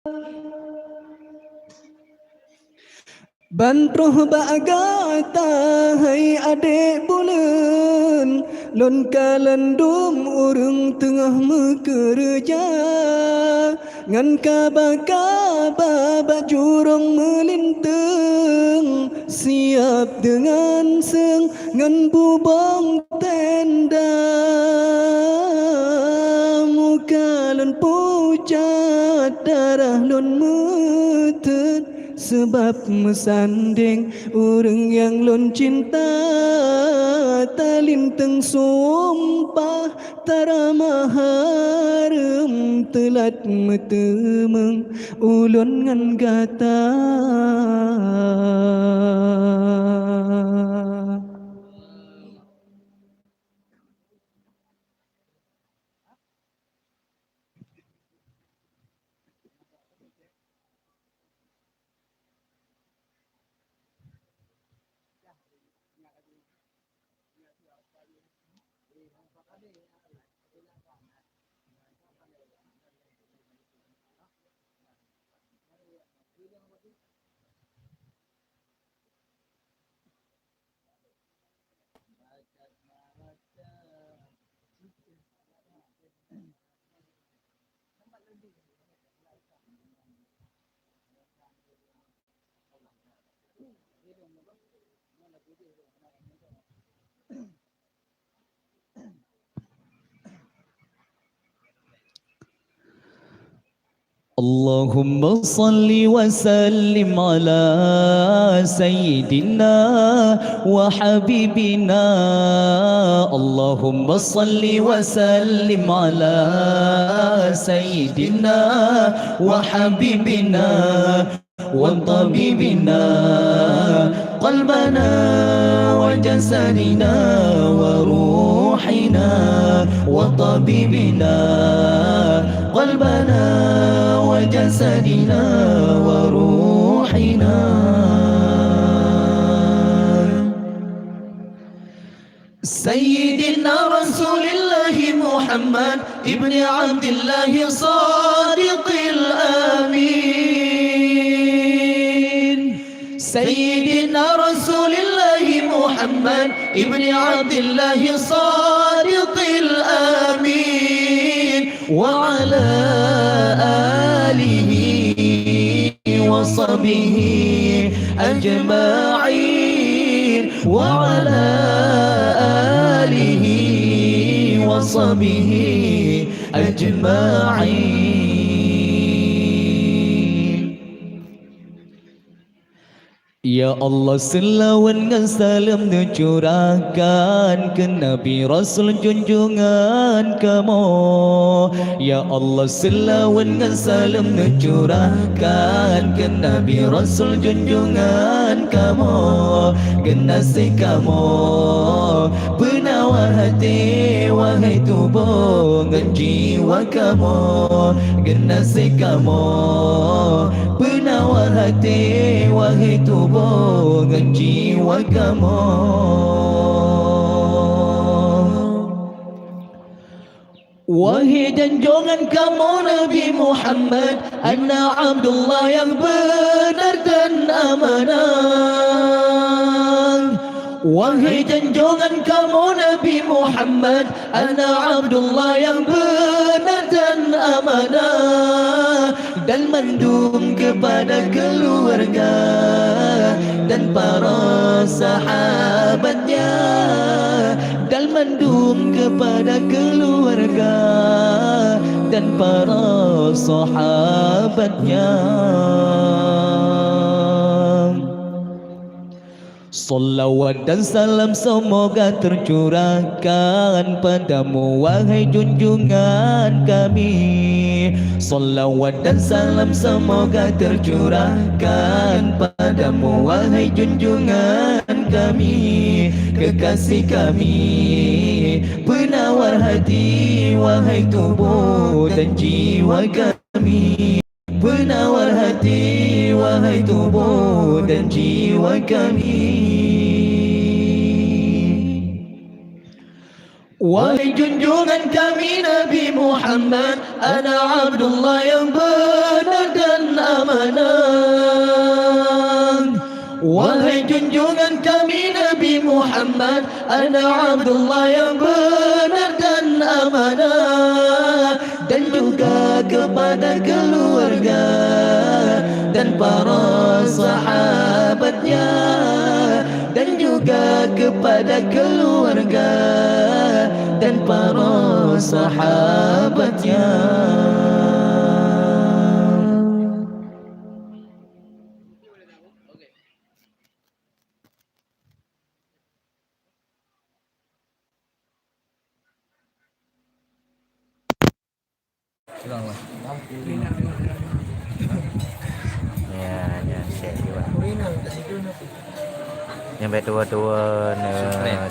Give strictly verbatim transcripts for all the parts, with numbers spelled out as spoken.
Ban troh bak gata, hai adék buleuen, lôn kalon dum ureuëng teungoh meukeureuja, ngon kaba-kaba bak jurông meulinteung, siab deungon seung ngon bubông tenda. Muka lôn pucat, darah lôn meuteuen, sabab meusandéng ureuëng nyang lôn cinta. Talinteung sumpah, tarama hareuem, teulat meuteumeung ulôn ngon gata. اللهم صل وسلم على سيدنا وحبيبنا. اللهم صل وسلم على سيدنا وحبيبنا وطبيبنا، قلبنا وجسدنا وروحنا، وطبيبنا، قلبنا وجسدنا وروحنا. سيدنا رسول الله محمد ابن عبد الله الصادق الأمين. سيدنا رسول الله محمد ابن عبد الله الصادق الأمين، وعلى آله وصحبه أجمعين، وعلى آله وصحبه أجمعين. Ya Allah, seulaweuet ngon saleuem neucurahkan keu Nabi Rasul junjungan kamoe. Ya Allah, seulaweuet ngon saleuem neucurahkan keu Nabi Rasul junjungan kamoe. Geunaséh kamoe, peunawa até, wahai tuboh ngon jiwa kamoe. Geunaséh kamoe, peunawa até, wahai tuboh ngon jiwa kamoe. Wahai junjungan kamoe Nabi Muhammad, aneuëk Abdullah nyang beuna dan amanah. Wahai junjungan kamoe Nabi Muhammad, aneuëk Abdullah nyang beuna dan amanah, dan mandum keupada keuluwarga dan para sahabatnya, dan mandum keupada keuluwarga dan para sahabatnya. Salawat dan salam semoga tercurahkan padamu, wahai junjungan kami. Salawat dan salam semoga tercurahkan padamu, wahai junjungan kami, kekasih kami, penawar hati, wahai tubuh dan jiwa kami. Penawar hati, wahai tubuh dan jiwa kami. Wahai junjungan kami Nabi Muhammad, aneuëk Abdullah nyang beuna dan Junjungan kami Nabi Muhammad, anak Abdullah yang benar dan amanah, dan juga kepada keluarga dan para sahabatnya, dan juga kepada keluarga dan para sahabatnya. Ya, ya, share juga. Nyang bèk tuwo-tuwo ne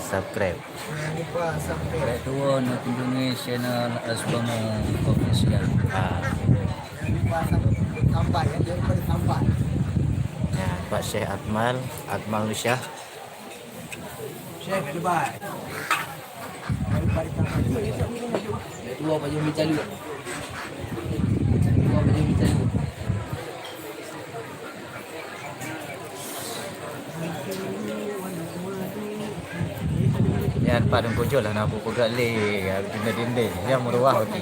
subscribe. Subscribe. Nyang bèk tuwo subscribe. Bèk tuwo ne kunjungi channel Asbamu Official. Ah. Jangan lupa sam-, tambah ya, jangan lupa ditambah. Ya, Pak Syekh Akmal, Akmal Nusyah. Syekh, goodbye. Jangan lupa ditambah. Dua baju mita lu. Dua baju mita lu. Nyan pat Teungku Jol lah na peugah lé, dinding-dinding. Nyang meuruah roti.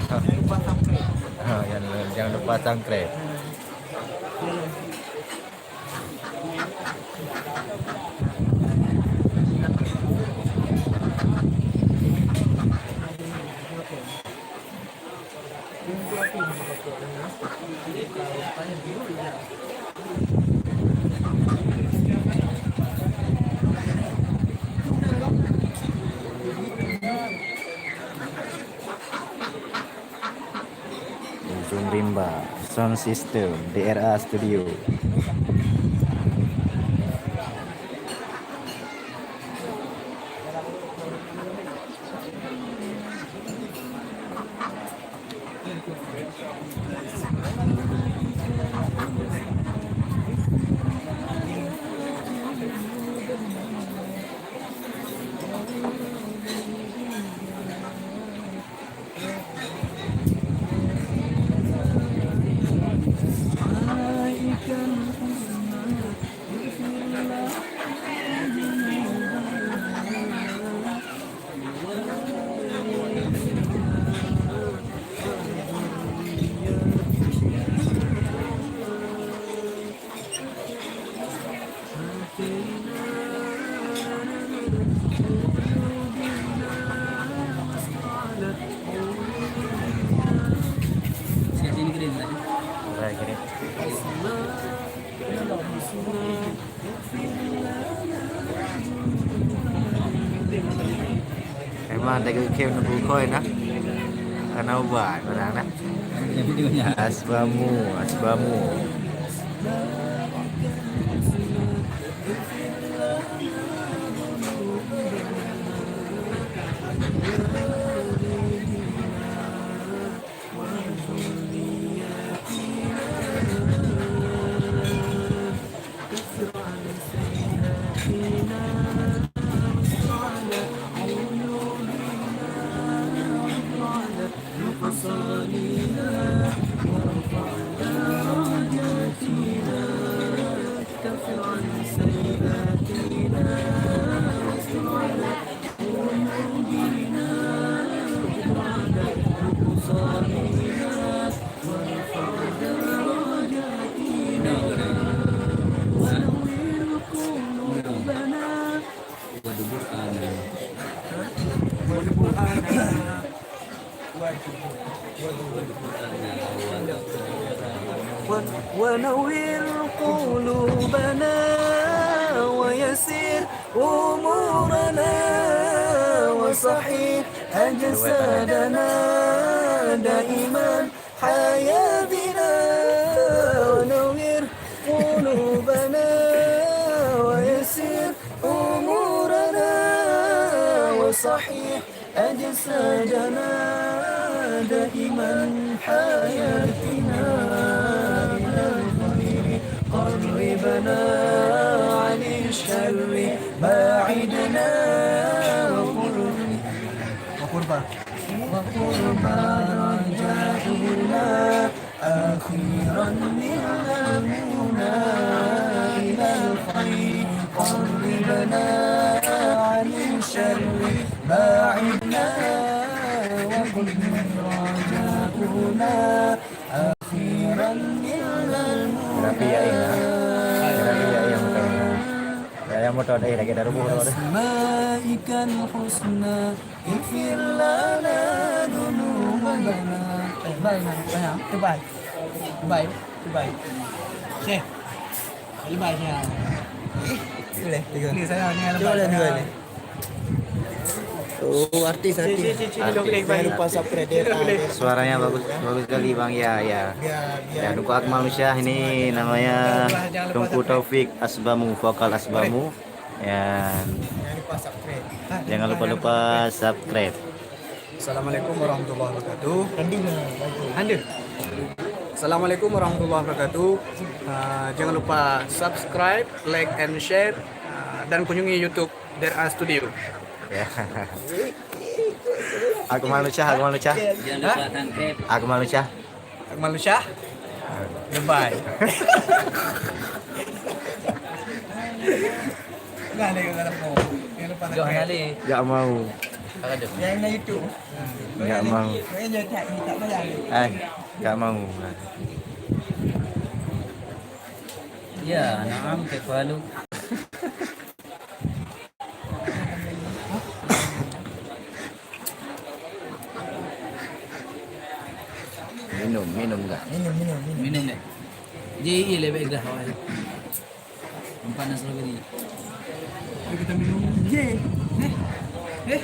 Ha, jangan, jangan lupa subscribe. Ujung Rimba Sound System, D R A Studio. Memang dah geukem neubukoi nah. Karena ubat barang nah. Asbamu, asbamu. ونور قلوبنا ويسر أمورنا وصحح أجسادنا دائما حياتنا ونور قلوبنا ويسر أمورنا وصحح أجسادنا دائما حياتنا إلى الخير قربنا عن الشر باعدنا وقرب وقربى وقربى رجائنا أخيرا نعم المنى إلى الخير Rafi ya, ya. Rafi ya, yang motor. Ya, yang motor, eh, lagi dah rubuh tu. Asma'ikal husna, ighfir lana dzunubana. Eh, bye, bye, bye. Bye, bye. Bye. Syekh. Lepas ya. Boleh, tiga. Ni saya ni lepas. Cuba boleh, tiga ni. Oh, artis, artis. Cik, cik, cik, cik, boleh, boleh. Jangan lupa subscribe dia. Boleh. Suaranya bagus, bagus sekali, Bang. Ya, ya. Ya, ya. Ya, Teungku Akmal Syah ini namanya Teungku Taufik Asbamu, vokal Asbamu. Boleh. Ya. Jangan lupa subscribe. Ah, jangan lupa-lupa subscribe. Assalamualaikum warahmatullahi wabarakatuh. Anda. Assalamualaikum warahmatullahi wabarakatuh. Ah, jangan lupa subscribe, like, and share, ah, dan kunjungi YouTube Dera Studio. Ya. Aku malu cah, aku malu cah. Jangan lupa subscribe. Aku malu cah. Akmal Syah. Dubai. Nah, ni kata apa? Jangan lupa. Johan Ali. Tak mau. Kalau ada. Yang na YouTube. Tak mau. Yang tak, tak payah. Eh, tak mau. Ya, naam, kaifa halu? Minum, minum dah. Minum, minum, minum. Minum deh. Ji, iya, lebih dah. Empat nasi strawberry. Mari kita minum. Ye. Eh? Eh?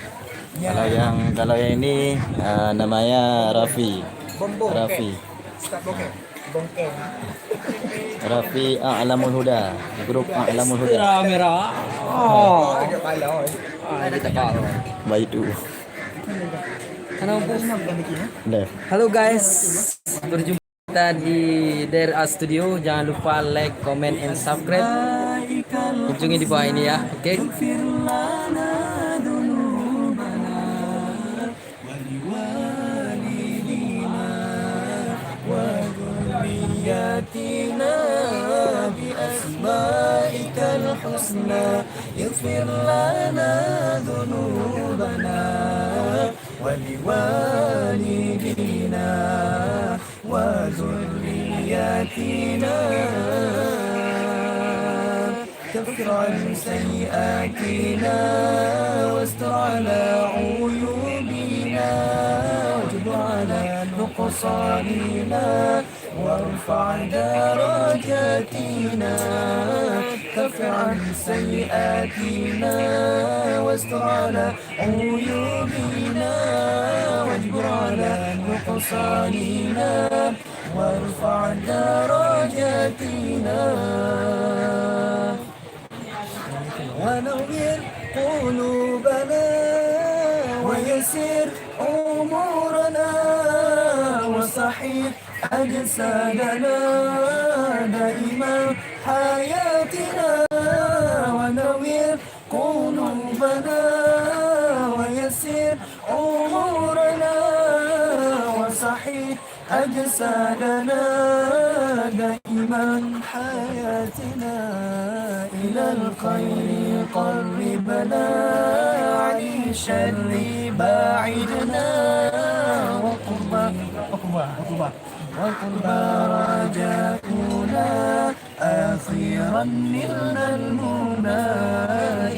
Ya. Kalau yang, kalau yang ini, ah, namanya Rafi. Bombo. Rafi. Ustaz Bokeh. Bongkeng. Rafi A'lamul Huda, grup A'lamul Huda. Merah, merah. Oh. Ada kalau. Ah, ada kalau. Baik tu. Kenapa? Dah. Halo guys, berjumpa kita di Dera Studio. Jangan lupa like, comment, and subscribe. Kunjungi di bawah ini ya, oke? ولوالدينا وذرياتنا بأسمائك الحسنى، اغفر لنا ذنوبنا ولوالدينا وذرياتنا. كفر عن سيئاتنا واستر على عيوبنا واجبر على نقصاننا وارفع درجاتنا. كفر عن سيئاتنا واستر على عيوبنا واجبر على نقصاننا وارفع درجاتنا ونور قلوبنا ويسر أمورنا وصحح أجسادنا دائما حياتنا ونور قلوبنا ويسر أمورنا وصحح أجسادنا دائما حياتنا إلى الخير قربنا عن الشر باعدنا وقربى وقربى وقربى وقربى رجاؤنا أخيرا نلنا المنى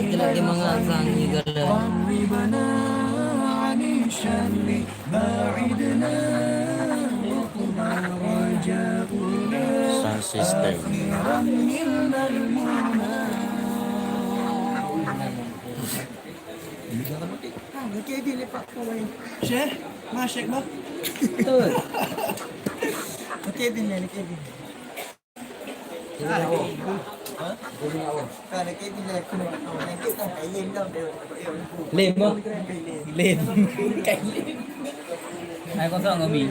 إلى الخير قربنا عن الشر باعدنا وقضى رجاؤنا أخيرا نلنا المنى. Syekh, ma Syekh bah. Okey, bin, okey, bin. Lem apa? Lem. Hai kosong kami.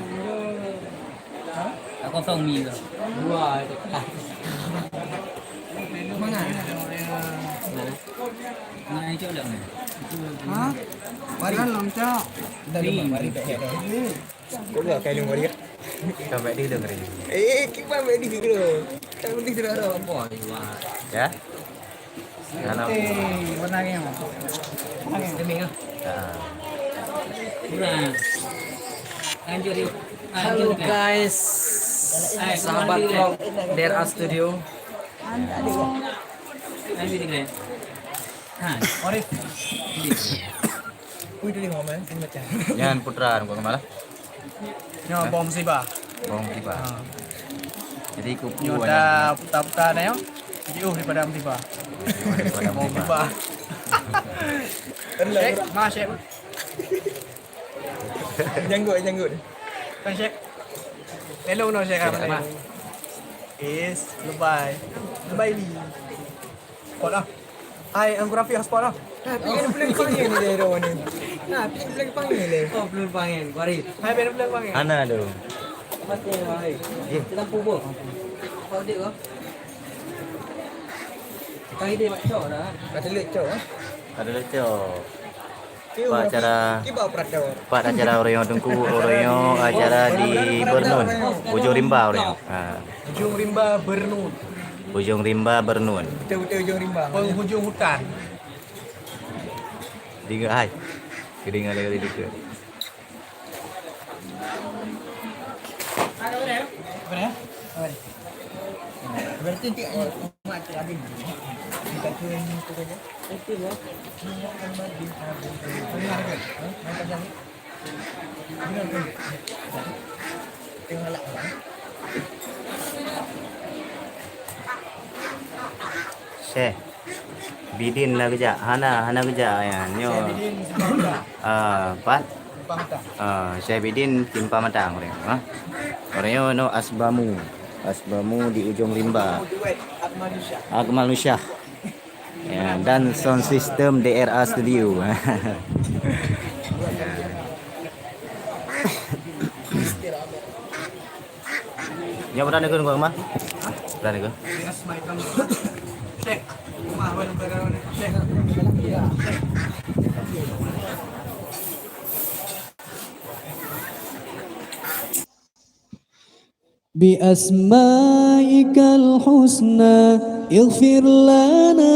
Hai kosong mi tu. Dua. Mana? Mana itu dah? Ha? Baru lom cak. Dah lima hari tak ada. Kok buat kain lima hari? Sampai di dong hari. Eh, kiban baik di dulu. Kan di dulu. Apa? Ya? Halo. Eh, warna ni apa? Warna ni. Ini ya. Ah. Kurang. Halo guys, sahabat vlog D R A Studio. Nyan putra, bukan malah. Nyoe boh musibah. Boh musibah. Ha. Jadi kupu nyoe dah puta-puta dah nyoe. Jauh daripada musibah. Boh musibah. Syekh, ma Syekh. Janggut, janggut. Kan Syekh. Elok no Syekh. Is, lebai. Lebai ni. Spot lah. Hai, Uncle Rafi, hotspot lah. Nah, pi kena pulang panggil ni deh, Ron ni. Nah, pi kena pulang panggil ni deh. Oh, belum panggil, baru. Hai, pi kena pulang panggil. Hana tu. Mati, hai. Kita pun. Kau dia kau. Kau ide mak cok dah. Kata lecok, eh? Kata lecok. Pak acara, Pak acara orang yang tunggu, orang yang acara di Bernun, Ujung Rimba orang. Ha. Ujung Rimba Bernun. Ujung Rimba Bernun. Betul-betul Ujung Rimba. Penghujung hutan. Dengar hai. Kedengar dari dekat. Berarti nanti umat tu ada ni. Kita tu yang tu saja. Itu loh. Muhammad bin Abdul Karim. Mana dia? Ha? Mana dia? Tengok lah. Syekh. Bidin na geujak? Hana, hana geujak nyan. Nyoe. Syekh Bidin Simpang Matang. Ah, pat? Simpang Matang. Ah, Syekh Bidin Simpang Matang ureueng nyoe, ha. Ureueng nyoe no Asbamu. Asbamu di Ujung Rimba. Duet Akmal Nusyah. Akmal Nusyah. Ya, dan sound system D R A Studio. Nyoe berani ke nunggu rumah? Berani ke? بأسمائك الحسنى اغفر لنا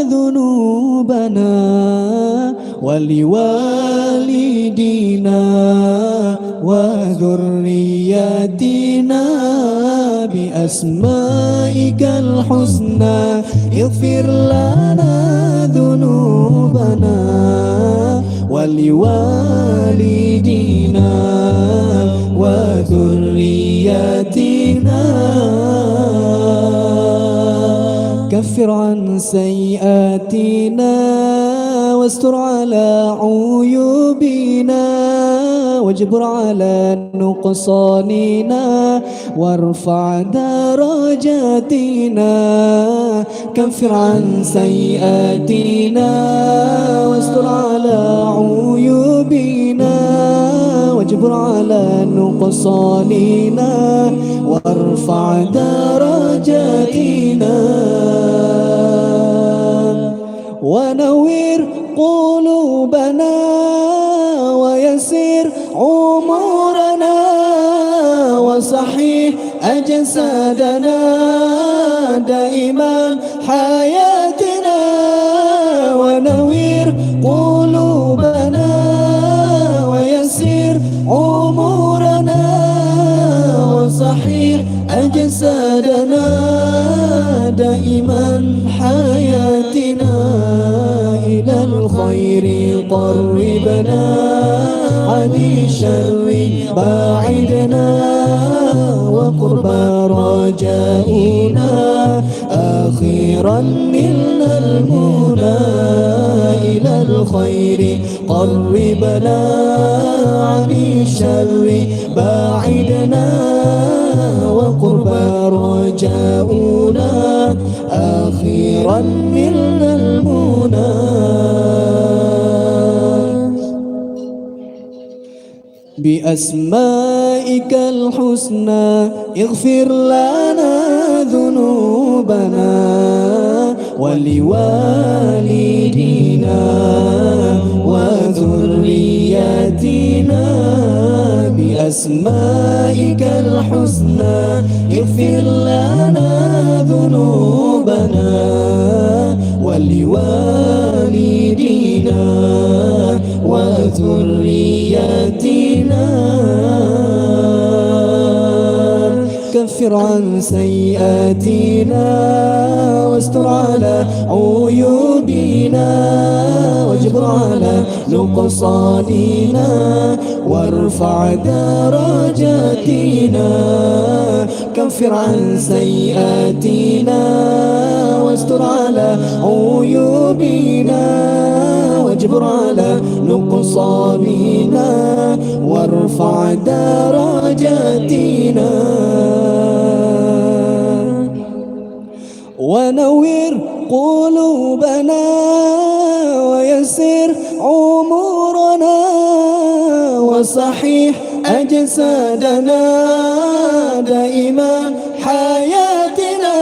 ذنوبنا ولوالدينا وذرياتنا بأسمائك الحسنى اغفر لنا ذنوبنا ولوالدينا وذرياتنا. كفر عن سيئاتنا واستر على عيوبنا واجبر على نقصاننا وارفع درجاتنا. كفر عن سيئاتنا واستر على عيوبنا واجبر على نقصاننا وارفع درجاتنا ونور قلوبنا ويسر أمورنا وصحح أجسادنا دائما حياتنا ونور قلوبنا ويسر أمورنا وصحح أجسادنا دائما حياتنا إلى الخير قربنا عن الشر باعدنا وقربى رجاؤنا آخرا نلنا المنى إلى الخير قربنا عن الشر باعدنا وقربى رجاؤنا آخرا نلنا المنى. بأسمائك الحسنى اغفر لنا ذنوبنا ولوالدينا وذرياتنا. بأسمائك الحسنى اغفر لنا ذنوبنا ولوالدينا وذرياتنا. كفر عن سيئاتنا واستر على عيوبنا واجبر على نقصاننا وارفع درجاتنا. كفر عن سيئاتنا واستر على عيوبنا واجبر على نقصاننا وارفع درجاتنا. ونور قلوبنا ويسر أمورنا وصحح أجسادنا دائما حياتنا.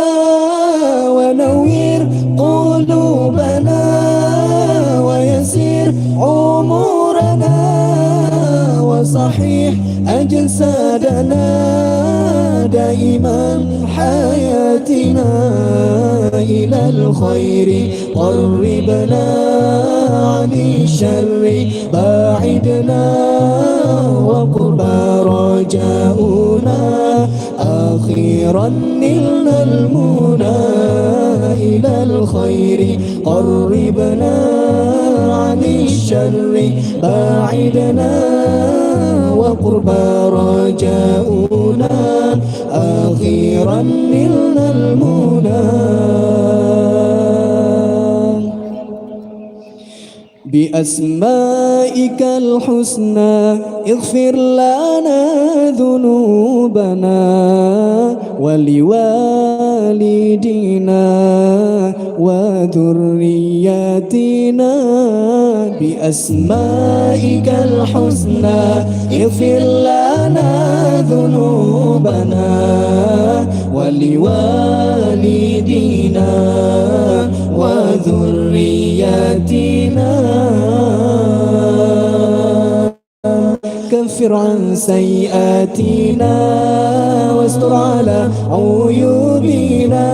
ونور قلوبنا ويسر أمورنا وصحح أجسادنا دائما حياتنا إلى الخير. قربنا عن الشر، باعدنا وقربى رجاؤنا. أخيرا نلنا المنى إلى الخير. قربنا عن الشر، باعدنا وقربى رجاؤنا. أخيرا نلنا المنى. بأسمائك الحسنى اغفر لنا ذنوبنا ولوالدينا وذرياتنا. بأسمائك الحسنى اغفر لنا ذنوبنا ولوالدينا وذرياتنا. كفر عن سيئاتنا واستر على عيوبنا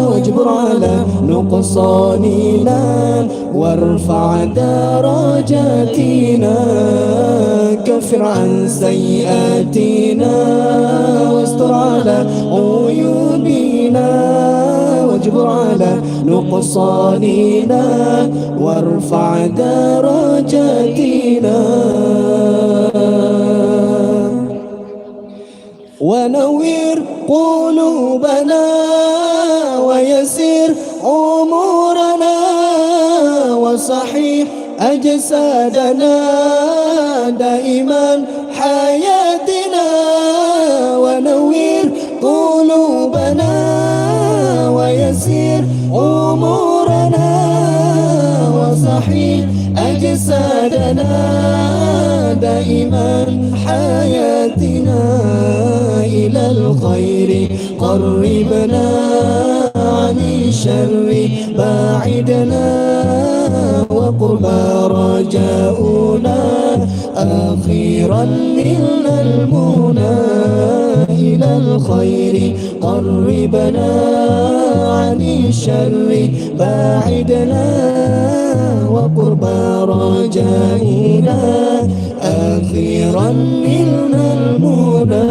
واجبر على نقصاننا وارفع درجاتنا. كفر عن سيئاتنا واستر على عيوبنا واجبر على نقصاننا وارفع درجاتنا. ونور قلوبنا ويسر أمورنا وصحح أجسادنا دائما حياتنا. ونور قلوبنا ويسر أمورنا وصحح أجسادنا دائما حياتنا إلى الخير. قربنا عن الشر، باعدنا وقربى رجاؤنا. أخيرا نلنا المنى إلى الخير. قربنا عن الشر، باعدنا وقربى رجائنا. أخيرا نلنا المنى.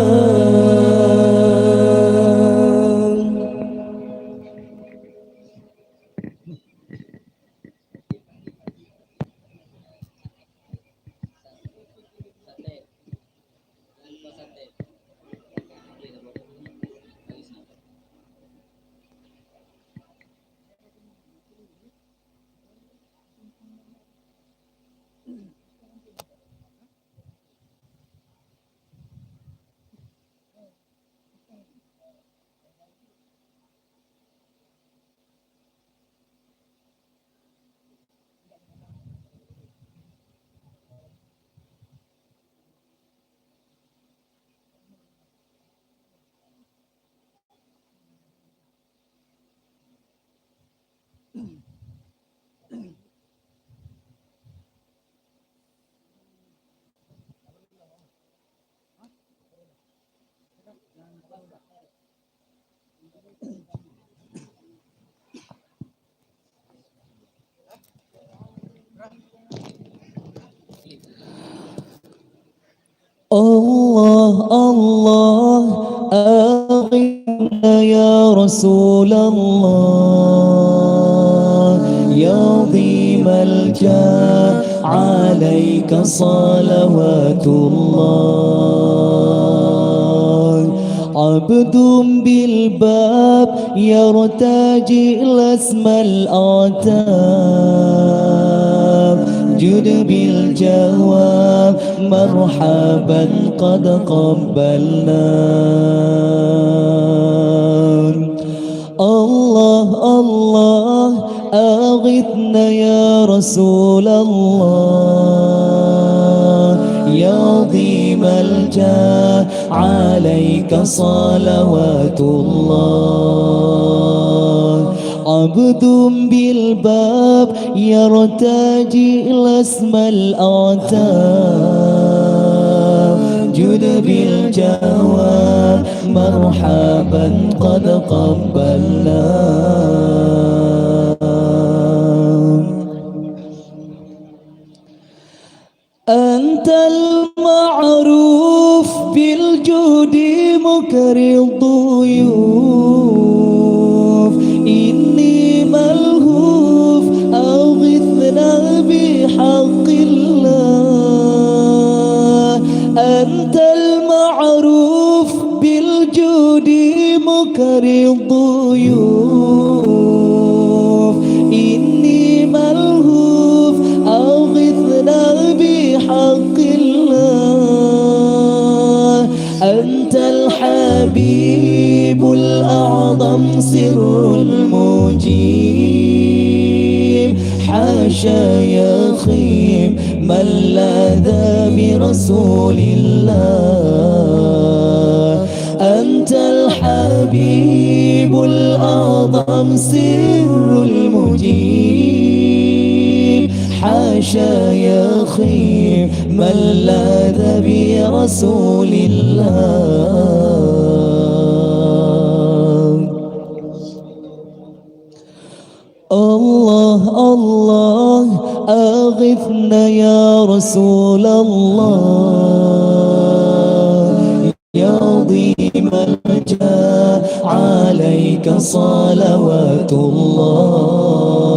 يا رسول الله، يا عظيم الجاه، عليك صلوات الله. عبد بالباب يرتجي لسم الأعتاب، جد بالجواب، مرحبا قد قبلنا. الله، الله، أغثنا يا رسول الله، يا عظيم الجاه، عليك صلوات الله. عبد بالباب يرتجي لسم الأعتاب، جد بالجواب، مرحبا قد قبلنا. أنت المعروف بالجود مكري الضيوف، إني ملهوف أغثنا بحق الله. أنت المعروف بالجود مكري الضيوف، إني ملهوف أغثنا بحق الله. أنت الحبيب الأعظم سر المجيب، حاشا يخيب من لاذ برسول الله. أنت الحبيب الأعظم سر المجيب، حاشا يخيب من لاذ برسول الله. الله، الله، أغثنا يا رسول الله، يا عظيم الجاه، عليك صلوات الله.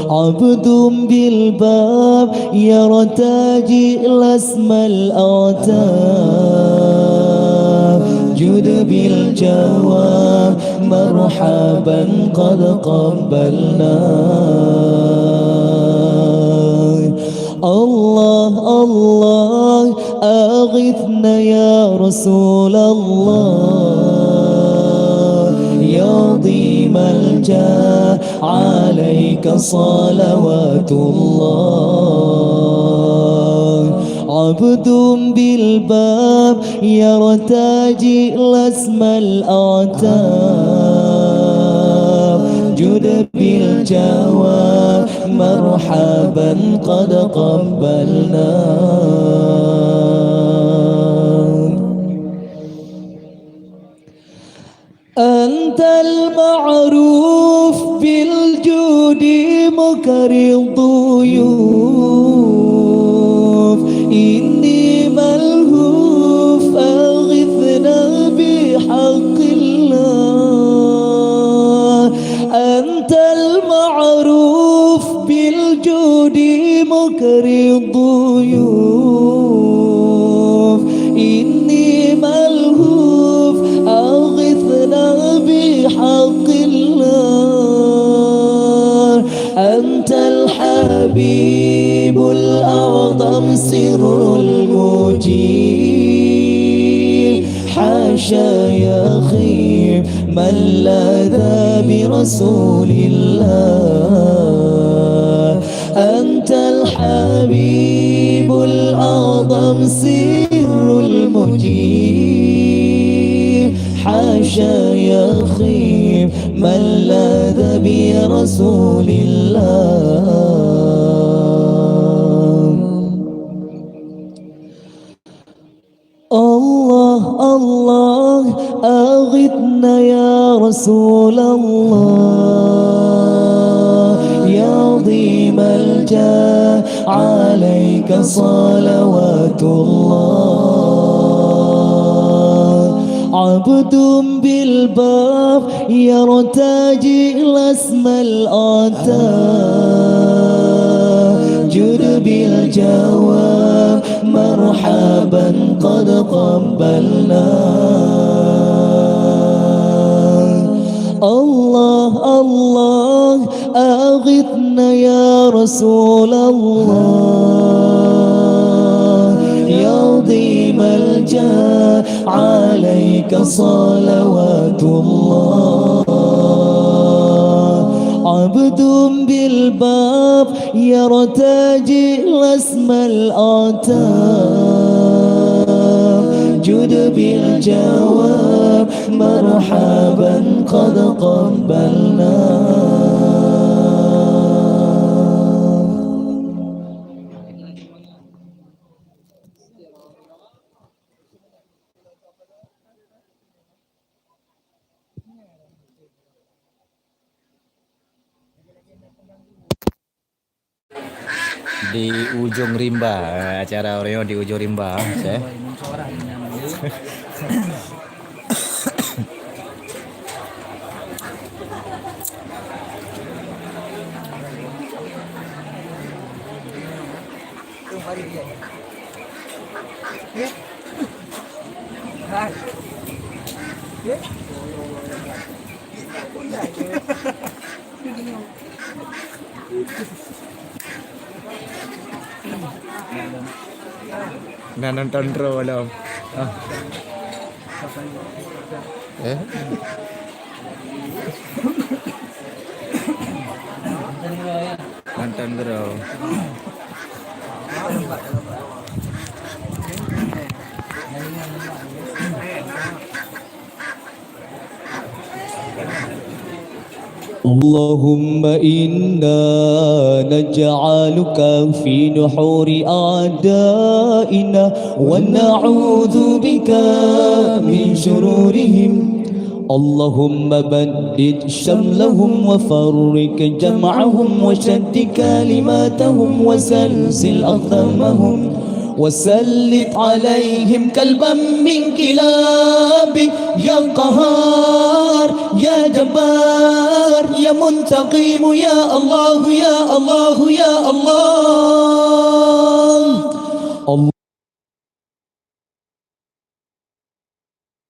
عبد بالباب يرتجي لسم الأعتاب، جد بالجواب، مرحبا قد قبلنا. الله، الله، أغثنا يا رسول الله، يا عظيم الجاه، عليك صلوات الله. عبد بالباب يرتجي لسم الأعتاب، جد بالجواب، مرحبا قد قبلنا. أنت المعروف بالجود مكري الضيوف، إني ملهوف أغثنا بحق الله. أنت المعروف بالجود مكري الضيوف، إني ملهوف أغثنا بحق الله. أنت الحبيب الأعظم سر المجيب، حاشا يخيب من لاذ برسول الله. أنت الحبيب الأعظم سر المجيب، حاشا يخيب من لاذ برسول الله. الله، الله، أغثنا يا رسول الله، يا عظيم الجاه، عليك صلوات الله. عبد بالباب يرتجي لسم الأتى. جد بالجواب مرحبا قد قبلنا. الله الله أغثنا يا رسول الله، يا عظيم الجاه عليك صلوات الله. عبد بالباب يرتجي لسم الأتى. جد بالجواب مرحبا قد قبلنا. Di ujong rimba, eh, acara uroe nyoe di ujong rimba, eh. Nah, nonton terus malam. Ah. Eh? Nonton terus. اللهم إنا نجعلك في نحور أعدائنا ونعوذ بك من شرورهم. اللهم بدد شملهم وفرق جمعهم وشتت كلماتهم وزلزل أقدامهم. وسلط عليهم كلبا من كلابك يا قهار يا جبار يا منتقم يا الله يا الله يا الله.